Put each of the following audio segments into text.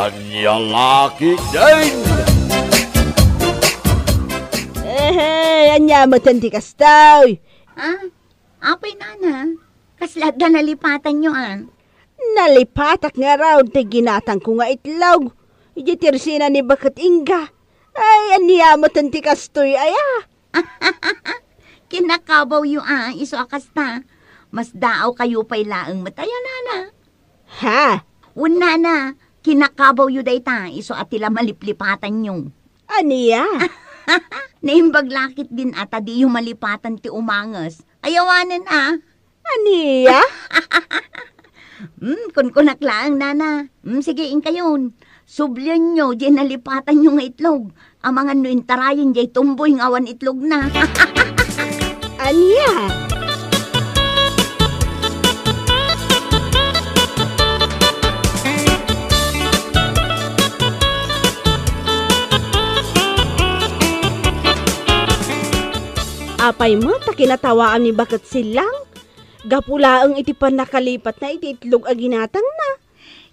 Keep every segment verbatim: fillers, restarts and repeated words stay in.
Ania la ketdin? Ehe, ania met ti kastoy? Ah, apay, nana? Kasla adda nalipatanyo, ah? Nalipatak ngarud ti ginatangko nga itlog. Idiay tersina ni Baket Inga. Ay, ania met ti kastoy aya? Kinakabawyo a, isu a kasta. Masdaawkayo pay laeng met aya, nana. Ha? Wen, nana, kinakabawyo dayta, isu a ti la maliplipatanyo. Ania? Naimbag la ketdin a ta diyo malipatan ti umanges. Ay awanen a. Ania? Hmm, kunkunak laeng, nana. Hmm, sige, inkayon. Sublienyo diay nalipatanyo nga itlog. Amangan no intarayen diay tumboy nga awan itlogna. Ania? Apay met ta kinatawaam ni Baket Sillang? Gapu laeng iti pannakalipatna iti itlog a ginatangna.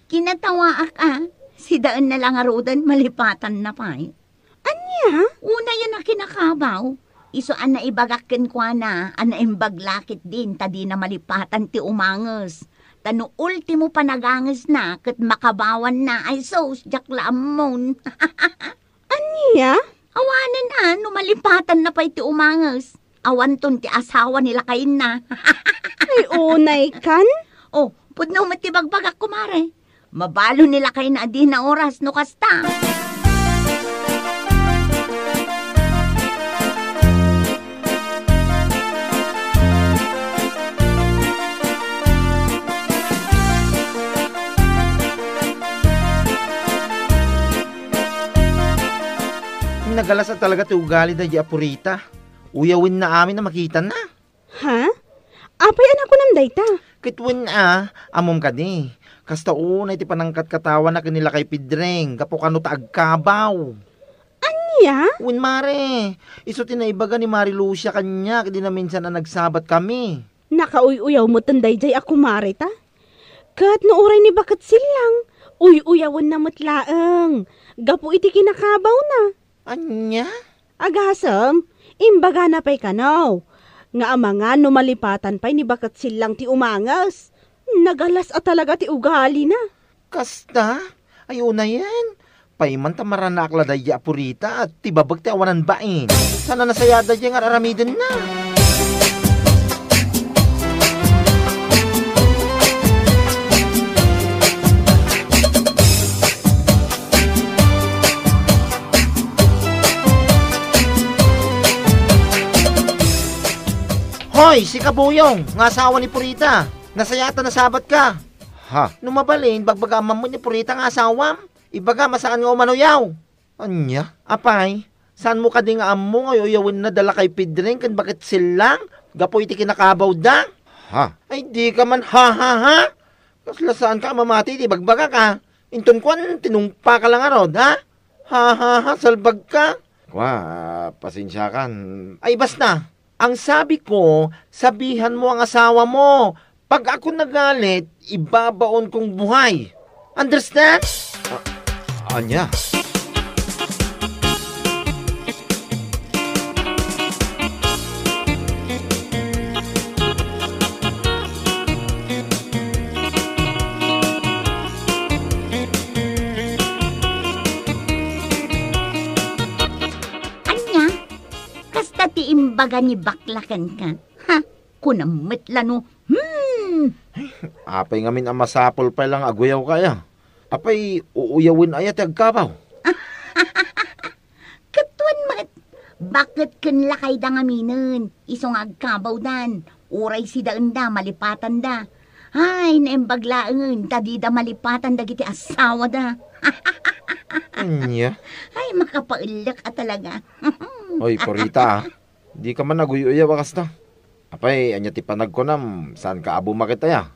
Kinatawaak a, sidaenna la ngaruden malipatanna pay. Ania? Unayen a kinakabaw, isu a naibagak kenkuana a naimbag la ketdin ta dina malipatan ti umanges. Ta no ultimo panagangesna ket makabawanna, ay sus, diak la ammon. Ania? Awanen a, no malipatanna pay ti umanges. Awanton ti asawa ni lakayenna. Ay, unay kan? Oh, pudno met ti bagbagak, kumare. Mabalo ni lakayna a dina oras no kasta. Nagalas a talaga ti ugali daydi a Purita. Uyawenna amin a makitana. Ha? Apay a nakunam dayta? Ket wen a, ammom kadi. Kasta unay ti panangkatkatawana ken ni Lakay Pedreng gapu kano ta agkabaw. Ania? Wen, mare, isu ti naibaga ni Mari Lucia kaniak idi naminsan a nagsabatkami. Nakauy-uyaw metten daydiay a kumareta. Ket no uray ni Baket Sillang, uy-uyawenna met laeng gapu iti kinakabawna. Ania? Agasem, imbagana pay kano nga amangan no malipatan pay ni Baket Sillang ti umanges. Nagalas a talaga ti ugalina. Kasta? Ay, unayen. Pay man ta maranaak la daydi a Purita, ti babek ti awanan bain. Saan a nasayaat daydi nga ar-aramidenna? Hoy, sika Buyong, nga asawa ni Purita. Nasayaat a nasabatka. Ha? No mabalin, bagbagaam man met ni Purita nga asawam. Ibagam a saan nga umauyaw. Ania? Apay, saanmo kadi nga ammo nga uyawenna da Lakay Pedreng ken Baket Sillang gapu iti kinakabawda? Ha? Ay, dika man ha, ha, ha? Kasla saanka a mamati iti bagbagak a. Inton kuan, tinungpaka la ngarud, ha? Ha, ha, ha, salbagka. Kua, pasensiakan. Ay, basta. Ang sabi ko, sabihan mo ang asawa mo. Pag ako nagalit, ibabaon kong buhay. Understand? A-, ania? Ania? Kasta ti imbaga ni bakla kenka? Ha? Kunam met la no, hmm! Apay ngamin a masapul pay la nga aguyawka aya? Apay, uuyawen aya ti agkabaw? Ket wen met, baket ken lakayda ngaminen, isu nga agkabawdan, uray sidaenda, malipatanda. Ay, naimbag laengen ta dida malipatan dagiti asawada. Ania? Ay, makapaellek a talaga. Oy, Purita, ah. Dika man aguy-uyaw a kasta. Apay, ania ti panagkunam, saanka a bumaket aya?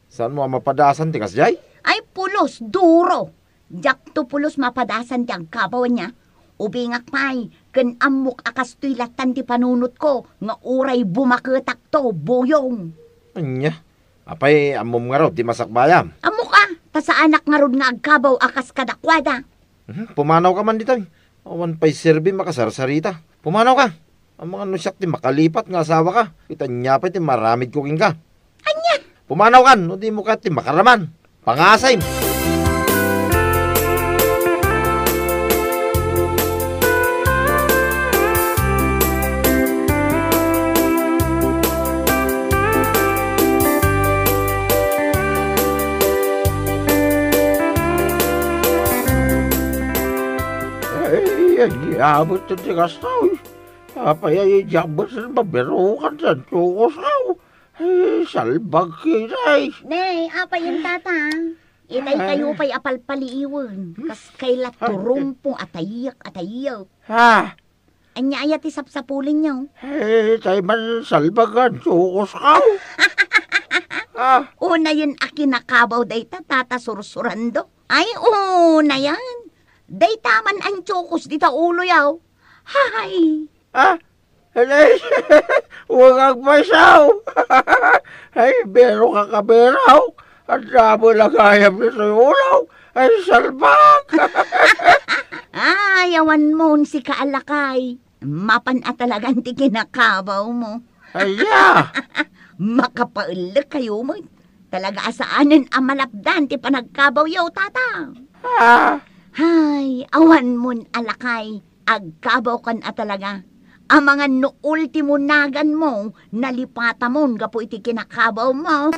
Saanmo a mapadasan ti kasdiay? Ay, pulos, duro! Diakto pulos mapadasan ti agkabaw ania. Ubingak pay, ken ammok a kastoy lattan ti panunotko nga uray bumaketakto, Buyong. Ania? Apay, ammom ngarud ti masakbayam? Ammoka, ta saanak ngarud nga agkabaw a kas kadakuada. Mhm, pumanawka man ditoy. Awan pay serbi makasarsarita. Pumanawka. Amangan no siak ti makalipat nga asawaka. Ket ania pay ti maaramidko kenka? Ania? Pumanawkan, no dimo kayat ti makaraman. Pangasim! Ay, ania met ti kasta, uy. Apay a diak met mabirukan ti antiokos, aw. Ay, salbag, Kiray. Ne, apay, tata? Itay kayo pay a palpaliiwen. Kas kayla turumpong a tayek, a tayek. Ha? Ania aya ti sapsapulenyo? Eh, tay man salbag nga antiokos, aw. Ah. Unayen a kinakabaw dayta, tata Sursurando. Ay, unayen. Dayta man antiokos dita uloyo. Hay. Ah? Ay, huwag agpaisaw. Ay, bero ka, kabero. Ang damo na gayam nitoy ulo. Ay, salbak. Ay, awan mo, sika a lakay. Mapan a talagan ti kinakabaw mo. Aya. Makapaellek kayo met. Talaga a saanen a malapdan ti panagkabawyo, tata. Ah. Hay, awan mon a lakay. Agkabawkan a talaga. Amangan no ultimo naganmo, nalipatamon gapu iti kinakabaw mo.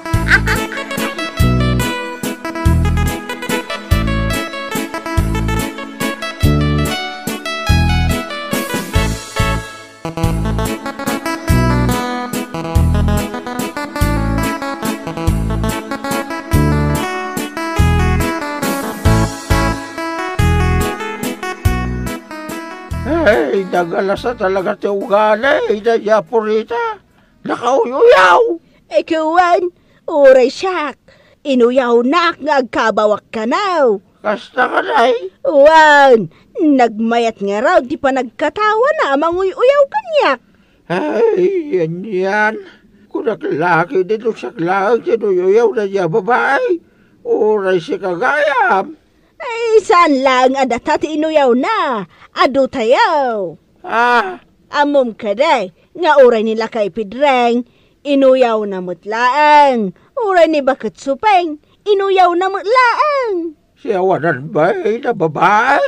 Ay, nagalasa talaga ti ugali daydi a Purita. Nakauy-uyaw. Ikaw, wen, uray siak, inuyawnak nga agkabawak kano. Kasta kadi? Wen, nagmayat ngarud ti panagkatawana a manguy-uyaw kaniak. Ay, anian. Kunak la ketdi no siak laeng ti inuy-uyaw daydi a babai. Uray sika gayam. Ay, saan laeng a data ti inuyawna. Adu tayo. Ah. Ammom kadi nga uray ni Lakay Pedreng, inuyawna met laeng. Uray ni Baket Supeng, inuyawna met laeng. Siya awanan bain a babai?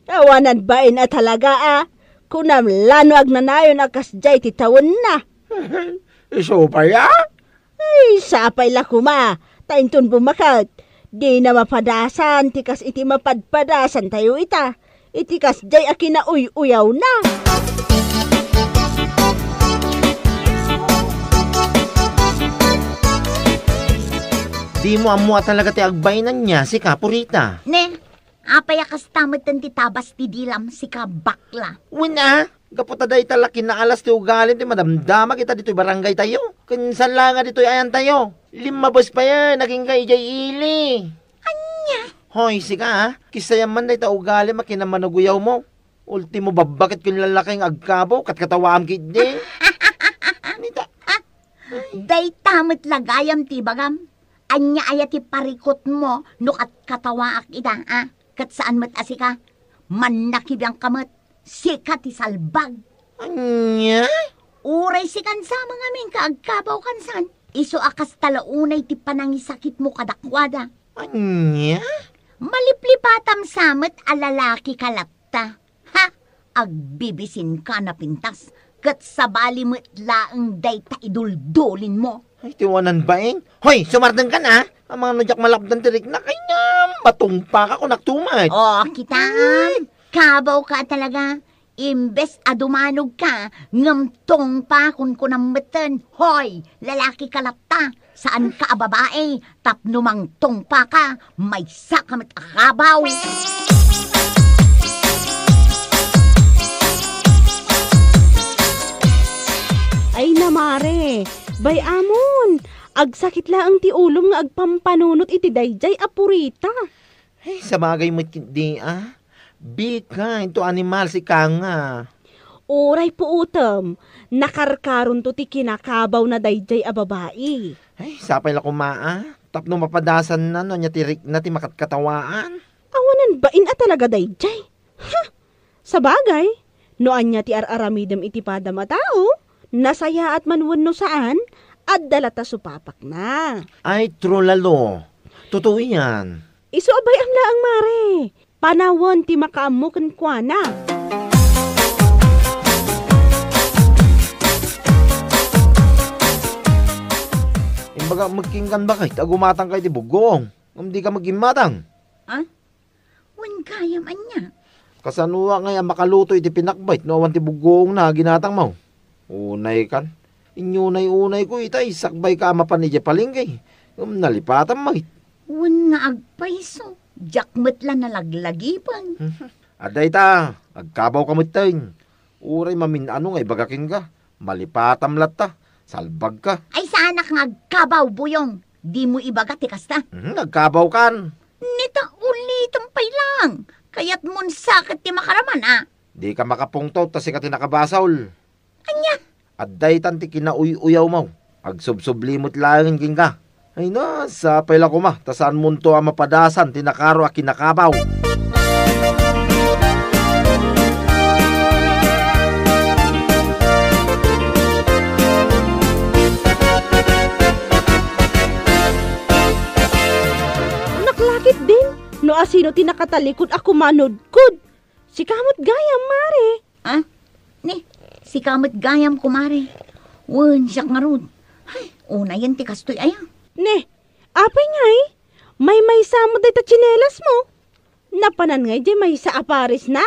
Awanan bain a talaga a. Kunam la no agnanayon a kasdiay ti tawenna. Isu pay a? Ay, sapay la koma, ta inton bummaket, dina mapadasan ti kas iti mapadpadasantayo ita, iti kasdiay a kinauy-uyawna. Dimo ammo a talaga ti agbainanna, sika, Purita. Ne, apay a kasta metten ti tabas ti dilam, sika, bakla? Wen a, gapu ta dayta la kinaalas ti ugalim ti madamdamak ita ditoy barangaytayo. Ken saan la nga ditoy ayantayo. Limmabes payen, agingga idiay ili. Ania? Hoy, sika, a. Kisayam man dayta ugalim a kinamanaguyaw mo. Ultimo, babbaket ken lalaki nga agkabaw, katkatawaam ketdi. Nita. Ah, dayta met la gayam ti ibagam. Ania aya ti parikutmo no katkatawaak ida, a? Ket saan met a sika, mannakibiangka met, sika ti salbag. Ania? Uray sikan sa mangamin ka agkabaw kansan, isu a kasta la unay ti panangisakitmo kadakuada. Ania? Maliplipatam sa met a lalaki ka latta. Ha? Agbibisinka napintas, ket sabali met laeng dayta iduldulinmo. Ay, ti wanan bain. Hoy, sumardengkan a! Amangan no diak malapdan ti riknak, ay ngem, matungpaka kunak tumet. O, kitam? Ay! Kabaw ka talaga. Imbes a dumanog ka, ngem tungpa kunkunam metten. Hoy, lalaki ka latta. Saan ka a babae, tapno mangtungpa ka, maysa ka met a kabaw. Ay na, mare, bay-amon, agsakit laeng ti ulom nga agpampanunot iti daydiay a Purita. Ay, sabagay met ketdi, a. Bika, into animal sika nga. Uray puutem, nakarkaronto ti kinakabawna daydiay a babai. Ay, sapay la koma, a. Tapno mapadasanna no ania ti rikna ti makatkatawaan. Awanan bain a talaga daydiay. Ha! Sabagay, no ania ti ar-aramidem iti padam a tao, nasayaat man wenno saan, adda latta supapakna. Ay, true, Lalo. Totoo yan. Isu a bay-am laeng, Mare. Panawen ti makaammo kenkuana. Imbagak met kenka, baket, a gumatangka iti buggoong. Ngem dika met immatang. Ah? Wen gayam ania? Kasanoak ngay a makaluto iti pinakbet no awan ti buggoongna a ginatangmo? Unaykan. Inyunay-unayko ita, sakbayka a mapan idiay palengke. Ngem nalipatam met. Wen nga agpayso, diak met la nalaglagipen. Adda ita, agkabawka metten. Uray mamin-ano nga ibaga kenka, malipatam latta, salbagka. Ay, saanak nga agkabaw, Buyong. Dimo ibaga ti kasta. Mhm, agkabawkan. Nita, ulitem pay lang. Kayatmon sa ket ti makaraman, a? Dika makapungtot ta sika ti nakabasol. Ania? Adda itan ti kinauy-uyawmo. Agsubsubli met laengen kenka. Ay na, sapay la koma, ta saanmonto a mapadasan ti nakaro a kinakabaw. Naklakit din, no asino ti nakatalikod a kumanudkod. Sika met gayam, Mare. Ah? Ni, sika met gayam, kumare. Wen, siak ngarud. Ay, unayen ti kastoy aya. Ni, apay ngay? Maymaysa met dayta tsinelasmo? Napanan ngay diay maysa a paresna?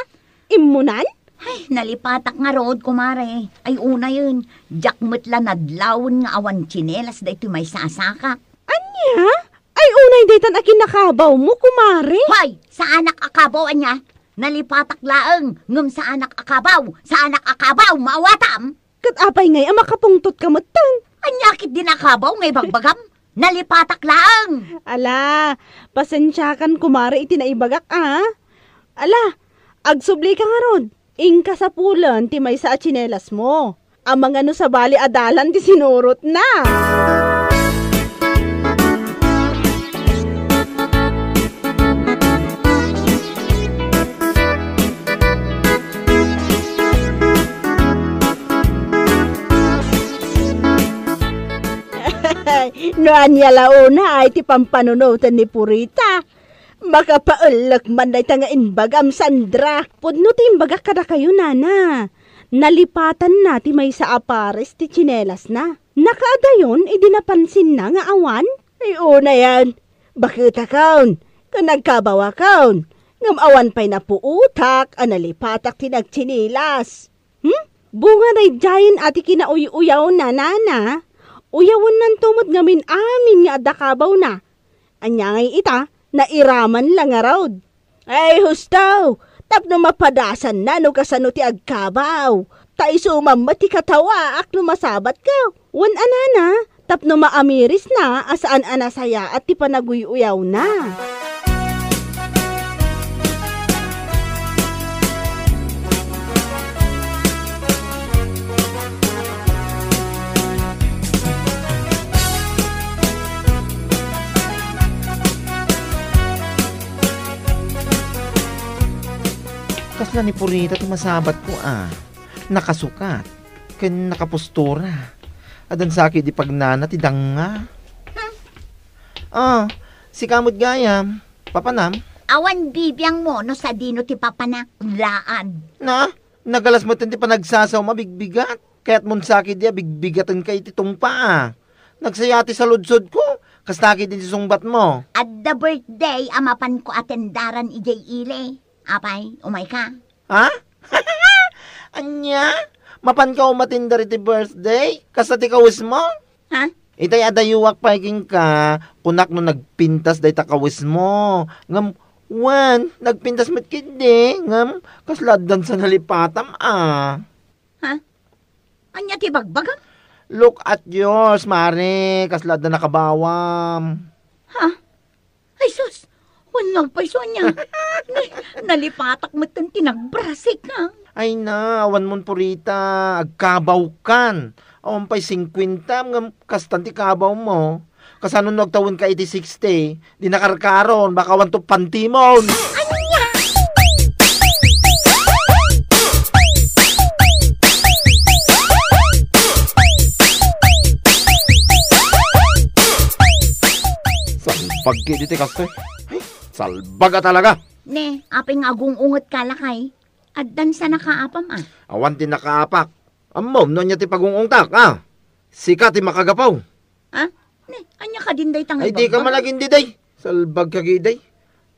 Immunan? Ay, nalipatak ngarud, kumare. Ay, unayen, diak met la nadlawen nga awan tsinelas daytoy maysa a sakak. Ania? Ay, unay daytan a kinakabawmo, kumare. Hoy! Saanak a kabaw, ania? Nalipatak laeng, ngem saanak a kabaw, saanak a kabaw, maawatam! Ket apay ngay a makapungtotka metten? Ania ketdi a kabaw nga ibagbagam? Nalipatak laeng! Ala, pasensiakan, kumare, iti naibagak, a. Ala, agsublika ngarud. Inka sapulen ti maysa a tsinelasmo. Amangan no sabali a dalan ti sinurotna. No ania la unay ti pampanunoten ni Purita, makapaellek man dayta nga imbagam, Sandra. Pudno ti imbagak kadakayo, nana. Nalipatanna ti maysa a pares ti tsinelasna. Nakaadayon idi napansinna nga awan. Ay, unayen, baketakon, ken nagkabawakon, ngem awan pay napuotak a nalipatak ti nagtsinilas. Hmm? Bunga daydiayen a ti kinauy-uyawna, nana. Uyawennanto met ngamin amin nga adda kabawna. Ania ngay ita, nairaman la ngarud. Ay, husto! Tapno mapadasanna no kasano ti agkabaw. Ta isu man met ti katawaak no masabatka. Wen a, nana, tapno maamirisna a saan a nasayaat ti panaguy-uyawna. Kasla ni Purita ti masabatko, a. Nakasukat ken nakapostura. Addan sa ketdi pagnana ti danga. Hmm. Ah, sika met gayam, papanam? Awan bibiangmo no sadino ti papanak, laan. Na, nagalas metten ti panagsasawma, bigbigat. Kayatmon sa ketdi a bigbigatenka iti tungpaa. Nagsaya ti saludsodko, kasta ketdi ti sungbatmo. Adda birthday a mapanko a tendaran idiay ili. Apay, umayka? Ha? Ania? Mapanka umatindar iti birthday? Kasta ti kawesmo? Ha? Itay adayuak pay kenka, kunak no nagpintas dayta kawesmo. Ngem, wen, nagpintas met ketdi. Ngem, kasla addan sa nalipatam, a. Ha? Ania ti bagbagam? Look at yours, Mare. Kasla adda nakabawam. Ha? Ay, sus! Wen nga agpayso, ania? Nalipatak metten ti nagbrasik, ha? Ay na, awan mon purita. Agkabawkan. Awan pay singkuenta, ngem kastan ti kabaw mo. Kasano no agtawenka iti sixty, di nakarkaron, baka awan to pantimon. Ania? Salbag kadi ti kastoy. Ay, salbag a talaga. Ne, apay nga agung-ungetka, lakay? Addan sa nakaapam, a? Awan ti nakaapak. Ammom no ania ti pagung-ungtak, a? Sika ti makagapu. Ha? Ne, ania kadin dayta nga Ay, di ka ibagbaga? Managin diday. Salbag ka, giday.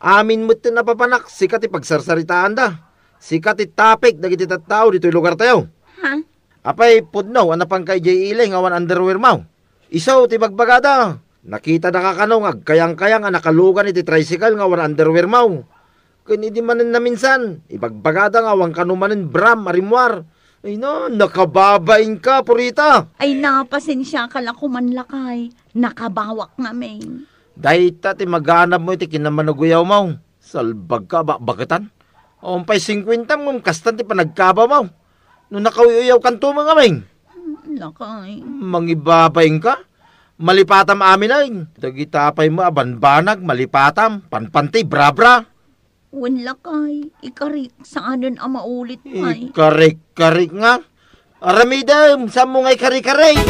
Amin met ti napapanak, sika ti pagsarsaritaanda. Sika ti topic dagiti tattao ditoy lugar tayo. Ha? Apay, pudno, a napanka idiay ili nga awan underwear mo. Isu ti bagbagada. Nakitada ka kano nga agkayangkayang a nakalugan iti tricycle nga awan underwear mo. Ken idi manen naminsan, ibagbagada nga awan kano manen bra a rimmuar. Ay na, nakababain ka, Purita. Ay na, pasensia ka la koman, lakay. Nakabawak ngamin. Dayta ti maganab mo iti kinamanaguyaw mo. Salbag ka, bakbaketan. Awan pay singkuenta ngem kastan ti panagkabaw mo. No nakauy-uyaw kanto mo ngamin. Lakay. Mangibabain ka? Malipatam amin ay. Dagita pay mo a banbanag, malipatam, panpanti, brabra. Wen lakay, ikarik, saanen a maulit pay. Ikarik-karik nga. Aramidem, saan mo nga ikarik-karik?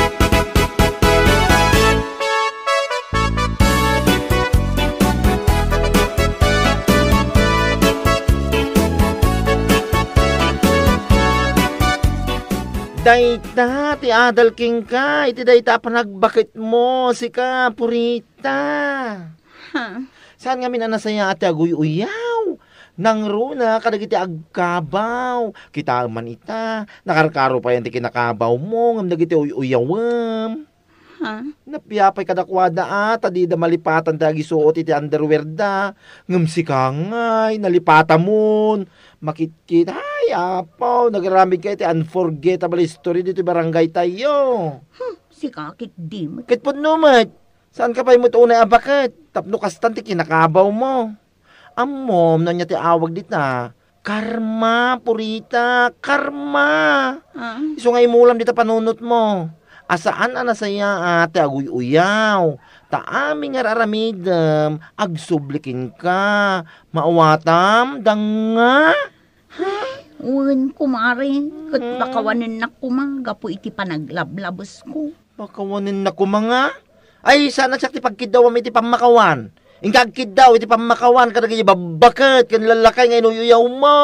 Dayta ti adal kenka, iti dayta a panagbaket mo, sika, Purita. Ha? Saan ngamin a nasayaat ti aguy-uyaw? Nangruna kadagiti agkabaw. Kitaem man ita, nakarkaro pay ti kinakabaw mo, ngem dagiti uy-uyawem. Ha? Napiapay kadakuada a, ta dida malipatan ti agisuot iti underwear da. Ngem sika ngay, nalipatamon. Makitkit, ay, apo, nagaramid ka iti unforgettable history dito barangay tayo. Hmm, sika ket di met. Ket pudno met. Saan ka pay met unay a baket? Tapno kastan ti kinakabaw mo. Ammom no ania ti awag dita? Karma, Purita, karma. Ah. Isu nga imulam dita panunot mo. A saan a nasayaat ti aguy-uyaw. Ta amin nga ar-aramidem, agsubli kenka. Maawatam, danga? Wen, kumare, ket Mm. bakawanennak koma gapu iti panaglablabesko. Bakawanennak koma nga? Ay, saan a siak ti pagkiddawam iti pammakawan. Inka agkiddaw iti pammakawan kadagiti babbaket ken lallakay nga inuy-uyawmo.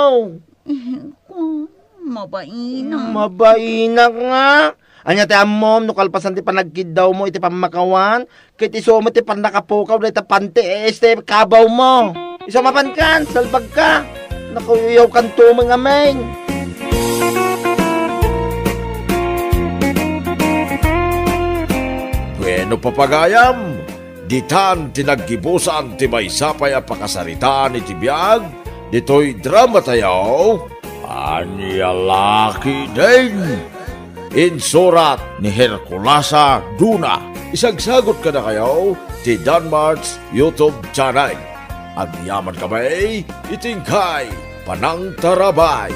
Eh, ko, mabainak. Mabainak nga. Ania ti ammom no kalpasan ti panagkiddawmo iti pammakawan, ket isu met ti pannakapukaw dayta panti, eh, este kabaw mo. Isu mapankan, salbag ka. Nakuyaw kanto met ngamin. Bueno, papagayam, ditan ti naggibusan ti maysa pay a pakasaritaan iti biag ditoy drama tayo, Ania La Ketdin. Insurat ni Herculasa Duna. Isagsagut kadakayo ti Danmart's YouTube channel. Agyaman kami iti inkay panangtarabay.